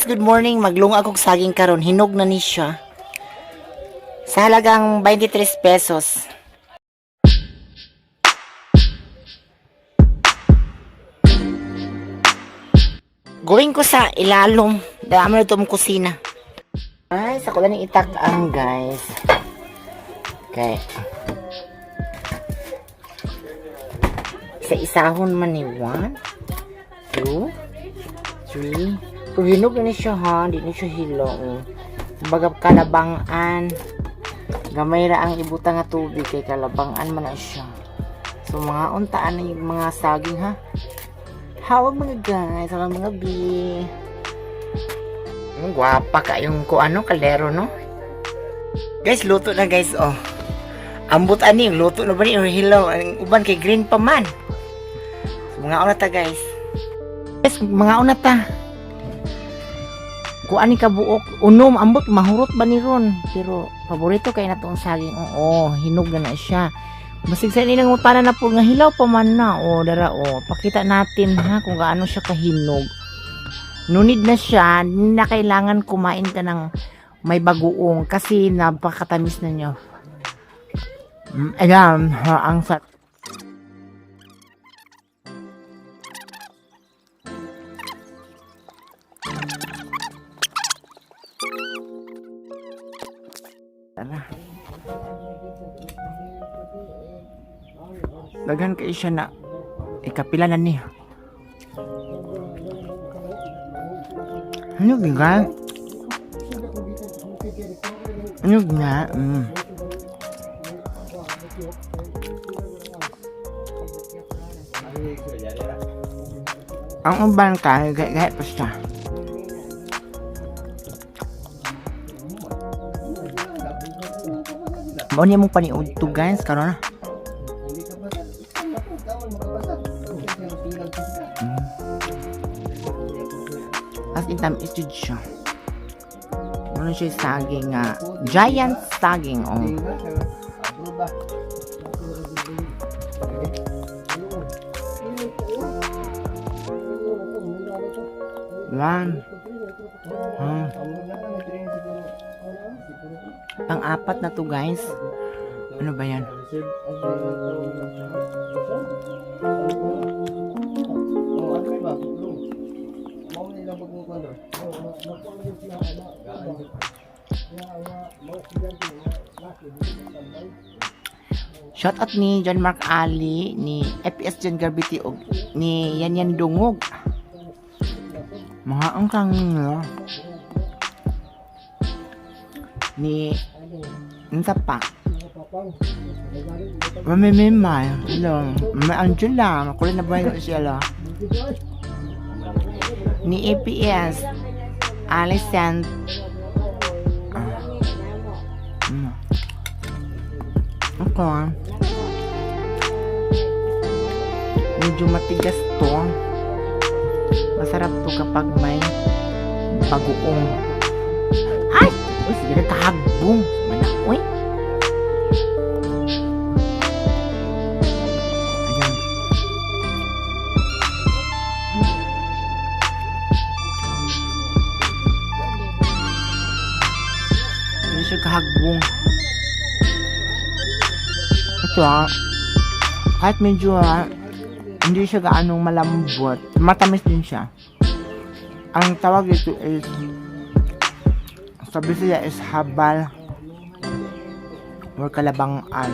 Guys, good morning. Maglunga akong saging karon. Hinog na ni siya. Sa halagang 23 pesos. Going ko sa ilalom. Dami na itong kusina. Ay, sa kulan ng itak ang guys. Okay. Sa isahon man ni 1, 2, 3. Pero hinog na ni siya ha. Hindi ni siya hilo. Oh. Kumbaga kalabangan. Gamay ra ang ibutang nga tubig kay kalabangan man na siya. So mga untaan na yung mga saging ha. Hello mga guys, hello mga B. Ang gwapa ka yung ko ano kaldero no. Guys, luto na guys oh. Ambot ani yung luto na ba ni or hilaw ang uban kay green pa man. So, mga una ta guys. Guys, mga una ta. Kuan ni kabuok unom ambot mahurot ba ni ron pero paborito kay na tong saging. Oo, hinog na na siya. Basig sa ilang utana na po nga hilaw pa man na. O, dara o. Pakita natin ha kung gaano siya kahinog. Nunid na siya, hindi na kailangan kumain ka ng may bagoong kasi napakatamis na niya. Ayan, ha, ang sa. Tara. Daghan kay siya na ikapila na niya. Ano nga? Ano nga? Ang uban ka, gaya pa siya. Mao niya mong paniud to guys, karon na. As in time is jud siya. Ano siya saging nga giant saging oh. One. Pang-apat na to guys. Ano ba yan? Shout out ni John Mark Ali, ni FPS John Garbiti og ni Yan Yan Dungog. Mga ang kang ni unsa pa? Mamimimay. Hello. Mami Angela. Makulit na buhay ko siya lo. Ni APS. Alicent. Ah. Okay. Medyo matigas to. Masarap to kapag may bagoong. Ay! Uy, sige na kahagbong. Mana, uy. Ayan. Hindi siya kahagbong. Ito ah, kahit medyo ah, hindi siya gaanong malambot. Matamis din siya. Ang tawag dito is sabi sila is habal or kalabangan.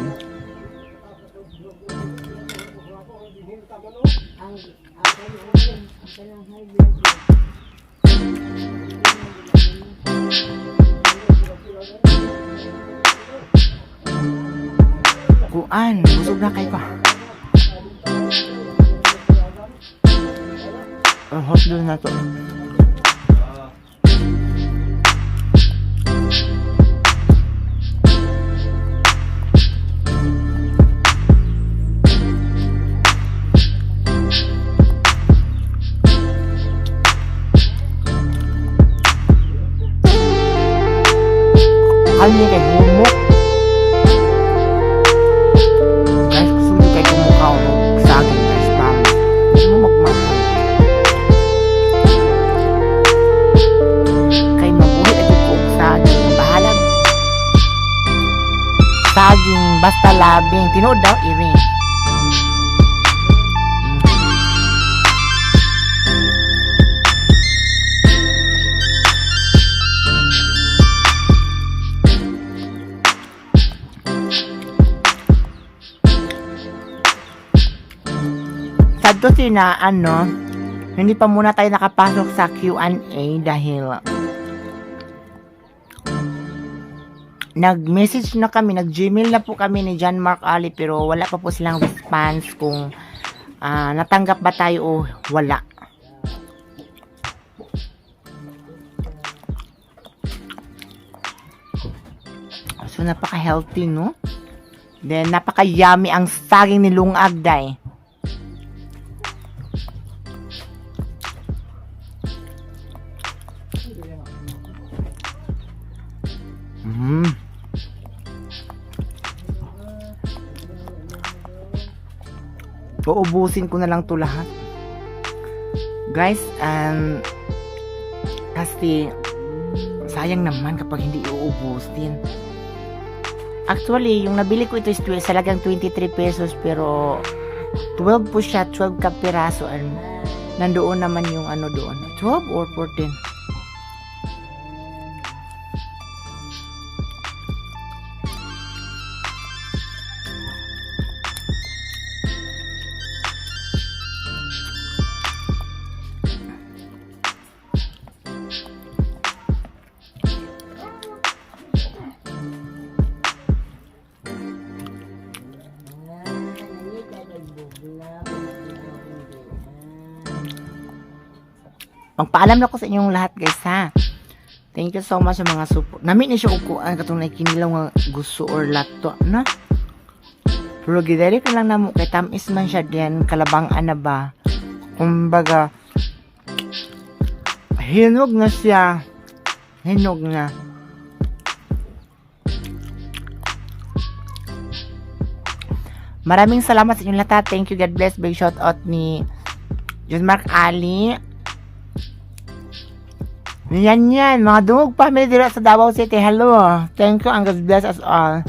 Kuan, busog na kay ka. Ang hot dog na to. Kali kay humok. Guys, gusto mo kay kumukaw mo saging guys, promise. Gusto mo magmahal. Basta labing. Tinuod daw, iring. Sad to say na ano, hindi pa muna tayo nakapasok sa Q&A dahil nag-message na kami, nag-gmail na po kami ni John Mark Ali, pero wala pa po silang response kung natanggap ba tayo o wala. So, napaka-healthy, no? Then, napaka-yummy ang saging ni Lungag, day. Uubusin ko na lang to lahat. Guys, kasi sayang naman kapag hindi uubusin. Actually, yung nabili ko ito is talagang 23 pesos, pero 12 po siya, 12 ka piraso, and nandoon naman yung ano doon. 12 or 14? Magpaalam na ko sa inyong lahat, guys, ha. Thank you so much sa mga support. Nami ni siya og kuan katong kinilaw nga gusto or lato na. Pero gidere ko lang namo kay tamis man siya din kalabangan na ba. Kumbaga hinog na siya. Hinog na. Maraming salamat sa inyong lahat. Thank you. God bless. Big shout out ni John Mark Ali. Yan yan, mga dungog family dira sa Davao City. Hello. Thank you and God bless us all.